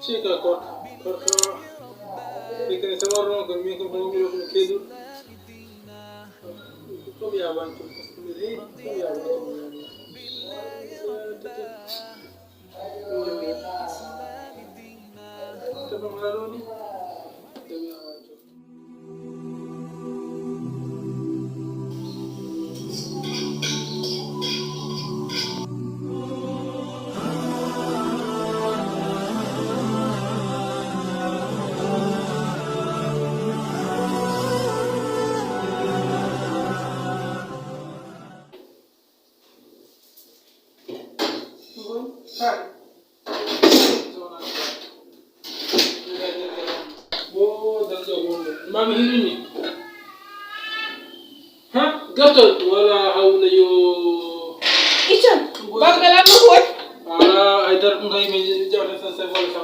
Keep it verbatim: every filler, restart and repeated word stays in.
Cika korka, korka. Ikene sawarno ko min ko mo mi ko kedu. Ko mi aban ko mi ko mi aban. Ko mi aban. Mami hirini. Ha? Gato wala hawla yo. Ican. Bagdala no hoy. Ala ay dar ngai me jawde sa sa wala sa.